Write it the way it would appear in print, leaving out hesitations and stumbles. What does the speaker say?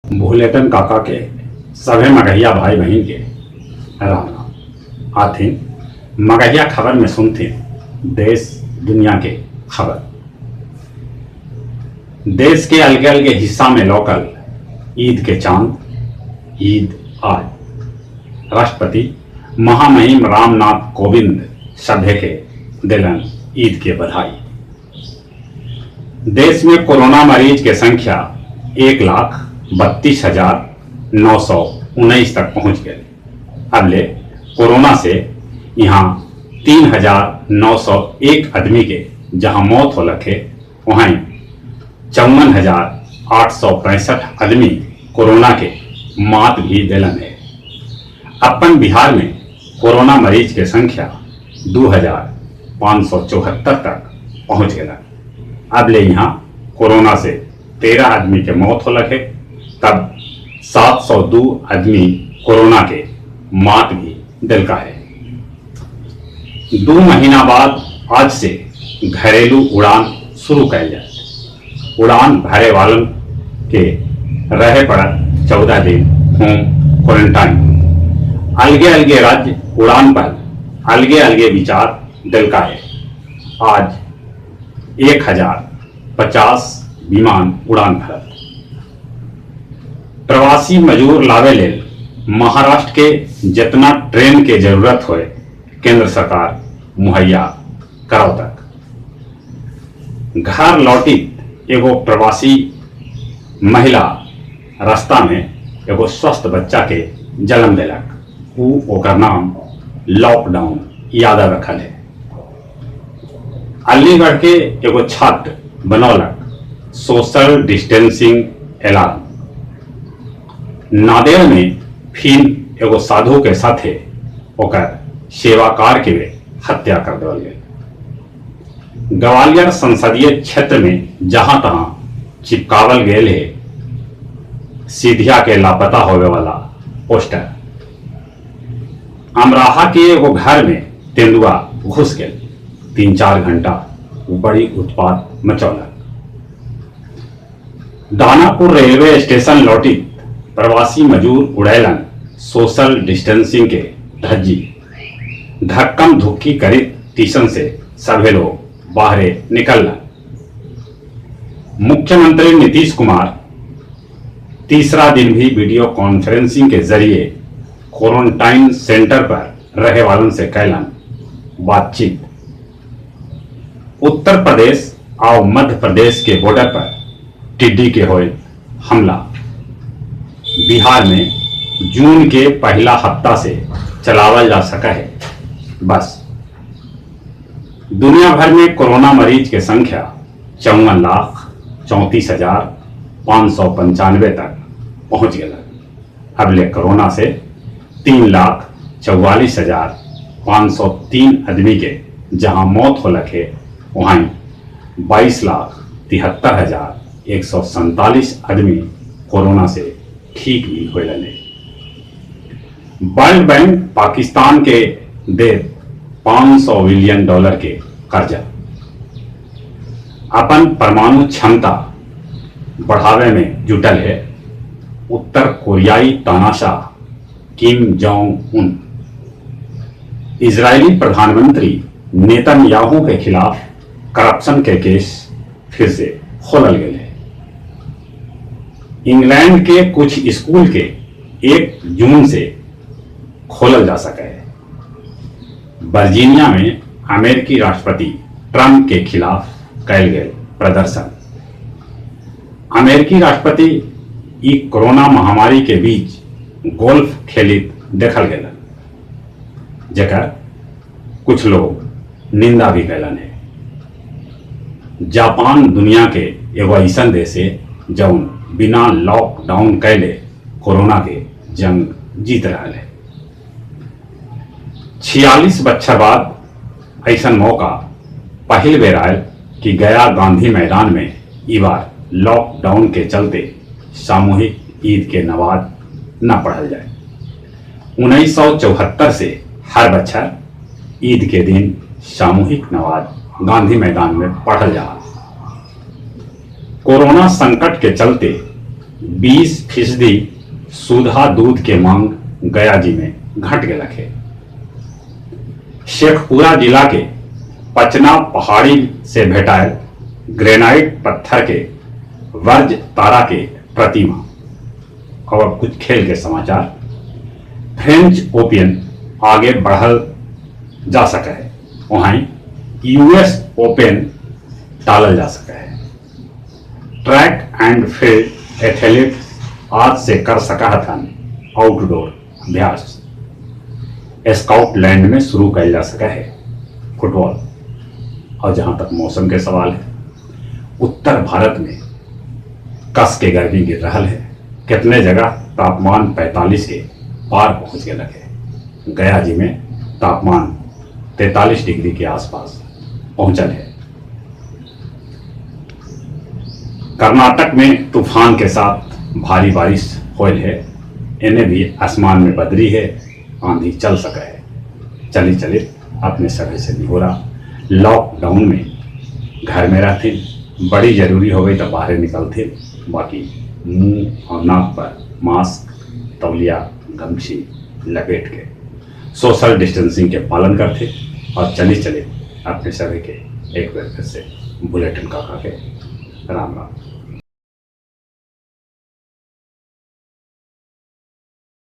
भुलेटन काका के सभे मगहिया भाई-बहिन के राम राम। आथिन मगहिया खबर में सुनथिन देश दुनिया के खबर। देश के अलगे-अलगे हिस्सा में लौकल ईद के चाँद, ईद आज। राष्ट्रपति महामहिम रामनाथ कोविंद सभे के देलन ईद के बधाई। देश में कोरोना मरीज के संख्या 1,32,919 तक पहुंच गए। अबले कोरोना से इहाँ 3,901 आदमी के जहां मौत होलक हे, वहीं 54,865 आदमी कोरोना के मात भी देलन हे। अप्पन बिहार में कोरोना मरीज के संख्या 2,574 तक पहुंच गया। अब ले यहाँ कोरोना से 13 आदमी के मौत होलक हे, तब 702 आदमी कोरोना के मात भी दिलका है। 2 महीना बाद आज से घरेलू उड़ान शुरू कैल जाए। उड़ान भरे वालन के रहे पड़त 14 दिन होम क्वारंटाइन। अलगे अलगे राज्य उड़ान पर अलगे अलगे विचार दिलका है। आज 1,050 विमान उड़ान भरत। प्रवासी मजदूर लावे लेल महाराष्ट्र के जितना ट्रेन के जरूरत होए केंद्र सरकार मुहैया कराव तक। घर लौटित एगो प्रवासी महिला रास्ता में एगो स्वस्थ बच्चा के जन्म देलक। ऊ ओकर नाम लॉकडाउन यादव रखल है। अलीगढ़ के एगो छात्र बनौलक सोशल डिस्टेंसिंग अलार्म। नांदेड़ में फिर एगो साधु के साथे ओकर सेवाकार के हत्या कर देवल गए। ग्वालियर संसदीय क्षेत्र में जहां तहां चिपकावल गए है सीधिया के लापता होवे वाला पोस्टर। अमराहा के एगो घर में तेंदुआ घुस गए। 3-4 घंटा वो बड़ी उत्पात मचौलक। दानापुर रेलवे स्टेशन लौटी प्रवासी मजदूर उड़ैलन सोशल डिस्टेंसिंग के धज्जी। धक्कम धुक्की करित टीशन से सभे लोग बाहरे निकललन। मुख्यमंत्री नीतीश कुमार तीसरा दिन भी वीडियो कॉन्फ्रेंसिंग के जरिए क्वारंटाइन सेंटर पर रहे वालन से कैलन बातचीत। उत्तर प्रदेश और मध्य प्रदेश के बॉर्डर पर टिड्डी के होए हमला। बिहार में जून के पहला हफ्ता से चलावल जा सका है बस। दुनिया भर में कोरोना मरीज के संख्या 54,34,595 तक पहुंच गया। अब ले कोरोना से 3,44,503 आदमी के जहां मौत होलक है, वहीं 22,73,147 आदमी कोरोना से ठीक भी होलन है। वर्ल्ड बैंक पाकिस्तान के दे $500 बिलियन के कर्जा। अपन परमाणु क्षमता बढ़ावे में जुटल है उत्तर कोरियाई तानाशाह किम जोंग उन। इजरायली प्रधानमंत्री नेतन्याहू के खिलाफ करप्शन के केस फिर से खोलल गए है। इंग्लैंड के कुछ स्कूल के 1 जून से खोलल जा सके है। वर्जीनिया में अमेरिकी राष्ट्रपति ट्रंप के खिलाफ कैल गए प्रदर्शन। अमेरिकी राष्ट्रपति ई कोरोना महामारी के बीच गोल्फ खेलित देखल गए, जेकर कुछ लोग निंदा भी कैलन है। जापान दुनिया के एगो ऐसन देश है जौन बिना लॉकडाउन कैले कोरोना के जंग जीत रहा है। 46 बच्छर बाद ऐसा मौका पहल बेर आयल कि गया गांधी मैदान में ई बार लॉकडाउन के चलते सामूहिक ईद के नमाज न पढ़ल जाए। 1974 से हर बच्छर ईद के दिन सामूहिक नमाज गांधी मैदान में पढ़ल जा। कोरोना संकट के चलते 20% सुधा दूध के मांग गया जी में घट गेलक हे। शेखपुरा जिला के पचना पहाड़ी से भेंटायल ग्रेनाइट पत्थर के वर्ज तारा के प्रतिमा। और अब कुछ खेल के समाचार। फ्रेंच ओपन आगे बढ़ल जा सके है, वहीं यूएस ओपन टालल जा सके है। ट्रैक एंड फील्ड एथलीट आज से कर सका हथन आउटडोर अभ्यास। स्कॉटलैंड में शुरू कइल जा सका है फुटबॉल। और जहां तक मौसम के सवाल है, उत्तर भारत में कस के गर्मी गिर रहा है। कितने जगह तापमान 45 के पार पहुंच गया है। गया जी में तापमान 43 डिग्री के आसपास पहुंचल है। कर्नाटक में तूफान के साथ भारी बारिश होल है। इन्हें भी आसमान में बदरी है, आंधी चल सका है। चली चले अपने सभी से निहोरा, लॉकडाउन में घर में रहते, बड़ी जरूरी हो गई तो बाहर निकलते, बाकी मुंह और नाक पर मास्क, तौलिया, गमछी लपेट के सोशल डिस्टेंसिंग के पालन करते और चली चले अपने सभी के एक बार फिर से बुलेटिन का के राम राम।